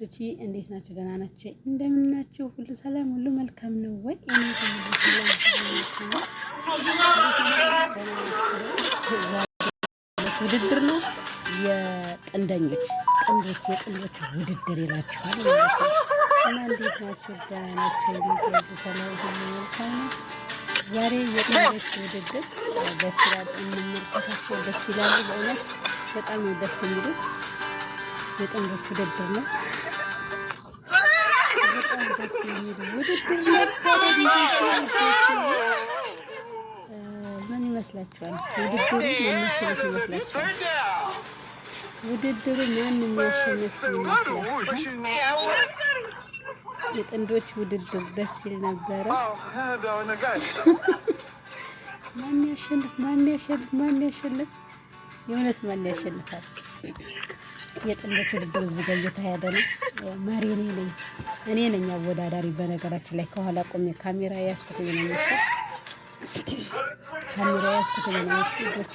ውዶቼ እንዴት ናችሁ? ደህና ናችሁ? እንደምን ናችሁ? ሁሉ ሰላም፣ ሁሉ መልካም ነው ወይ? እኔ ሁሉ ሰላም፣ ሁሉ መልካም ነው። ደህና ናችሁ? ውድድር ነው የጥንደኞች ጥንዶች የጥንዶች ውድድር ይላችኋል ማለት ነው። እና እንዴት ናችሁ? ደህና ናችሁ? ሁሉ ሰላም፣ ሁሉ መልካም ነው። ዛሬ የጥንዶች ውድድር ደስ ይላል። እንመልከታቸው። ደስ ይላሉ። በእውነት በጣም ነው ደስ የሚሉት። የጥንዶች ውድድር ነው። በጣም ደስ የሚል ውድድር ነበረ። ምን ይመስላችኋል? ውድድሩ ማን ያሸንፍ ይመስላችኋል? ውድድሩ ማን የሚያሸንፍ ይመስላችኋል? የጥንዶች ውድድር ደስ ይል ነበረ። ማን ያሸንፍ? ማን ያሸንፍ? ማን ያሸንፍ? የእውነት ማን ያሸንፋል? የጥንዶች ውድድር እዚህ ጋር እየተካሄደ ነው። መሪ እኔ ነኝ፣ እኔ ነኝ አወዳዳሪ። በነገራችን ላይ ከኋላ ቆሜ ካሜራ ያዝኩት እኔ ነኝ። እሺ፣ ካሜራ ያዝኩት እኔ ነኝ። እሺ ውዶች፣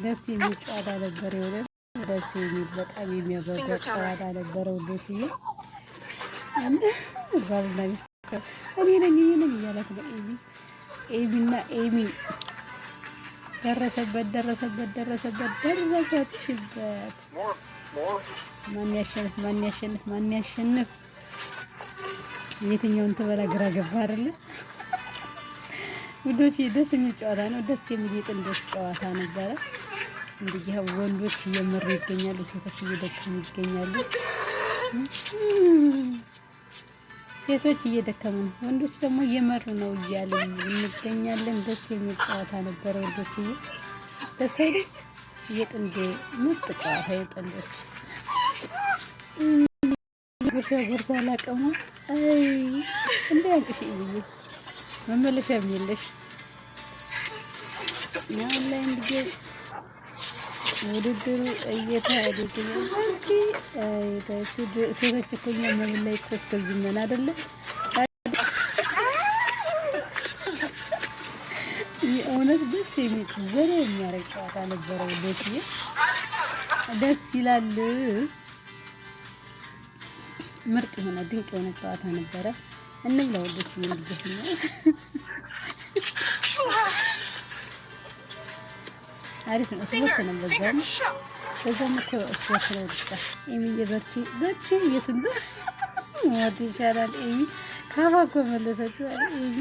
ደስ የሚል ጨዋታ ነበር። የእውነት ደስ የሚል በጣም የሚያጓጓ ጨዋታ ነበረ ውዶችዬ። ባልና ሚስት እኔ ነኝ እኔ ነኝ እያላት ነው ኤሚ። ኤሚና ኤሚ ደረሰበት ደረሰበት ደረሰበት ደረሰችበት። ማን ያሸንፍ? ማን ያሸንፍ? ማን ያሸንፍ? የትኛውን ትበላ ግራ ገባ አይደለ? ውዶች ደስ የሚል ጨዋታ ነው። ደስ የሚል የጥንዶች ጨዋታ ነበረ። እንግዲህ ወንዶች እየመሩ ይገኛሉ፣ ሴቶች እየደከሙ ይገኛሉ። ሴቶች እየደከሙ ነው፣ ወንዶች ደግሞ እየመሩ ነው እያልን እንገኛለን። ደስ የሚል ጨዋታ ነበረ ወንዶችዬ፣ ደስ አይልም? የጥንድ ምርጥ ጨዋታ የጥንዶች ጉርሻ ጉርሳ አላቀሙ። አይ እንደ ያንቅሽ ብዬ መመለሻ የለሽ። አሁን ላይ እንግዲህ ውድድሩ እየተሄደ ይገኛል። ሴቶች እኮ እኛ መብል ላይ እኮ እስከዚህ መን አይደለም። የእውነት ደስ የሚል ዘና የሚያደርግ ጨዋታ ነበረ። ውዶችዬ ደስ ይላል። ምርጥ የሆነ ድንቅ የሆነ ጨዋታ ነበረ። እንብላ ውዶች። እንግዲህ አሪፍ ነው። ስፖርት ነው። በዛውም በዛውም እኮ ስፖርት ነው። ብቻ ኤሚዬ በርቺ በርቺ። የቱን ሞት ይሻላል። ኤሚ ካፋ እኮ መለሰችው። ኤሚ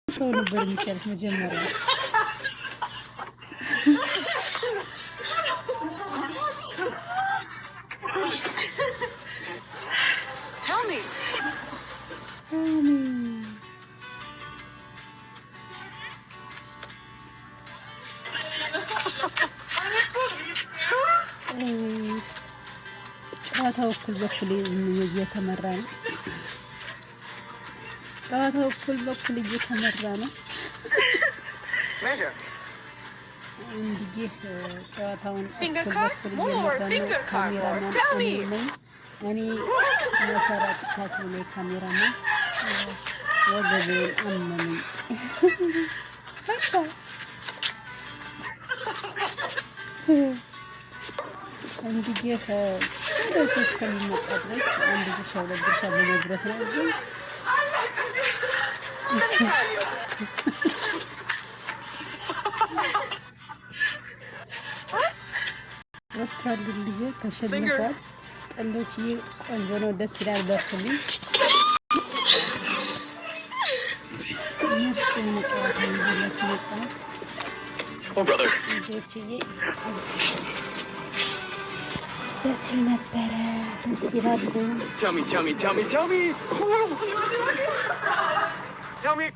ሰው ነበር የሚቻልሽ መጀመሪያ። Tell me. አሜን። ጨዋታው እኩል በኩል እየተመራ ነው። ጨዋታው እኩል በኩል እየተመራ ነው። Measure. እንግዲህ ጨዋታውን Finger እኩል cut? በኩል More. እየመራ ነው። Finger cut. More. ካሜራማን Tell እኔ me. ነኝ። እኔ መሰረት ታክሉ ላይ ካሜራማን። ወገቤን አመመኝ። በቃ እንግዲህ ደርሶ እስከሚመጣ ድረስ አንድ ጉርሻ ሁለት ጉርሻ በመጉረስ ነው ግን Let me tell you. ወጥቷል። ልዬ ተሸንፏል። ጥንዶችዬ ቆንጆ ነው፣ ደስ ይላል። በርቱልኝ። ምርጥ የሆነ ጨዋታ ነው ይዤላችሁ የመጣሁት Oh, brother. ልጆችዬ። ደስ ይል ነበረ። ደስ ይላሉ። Tell me, tell me, tell me, tell me. Tell me.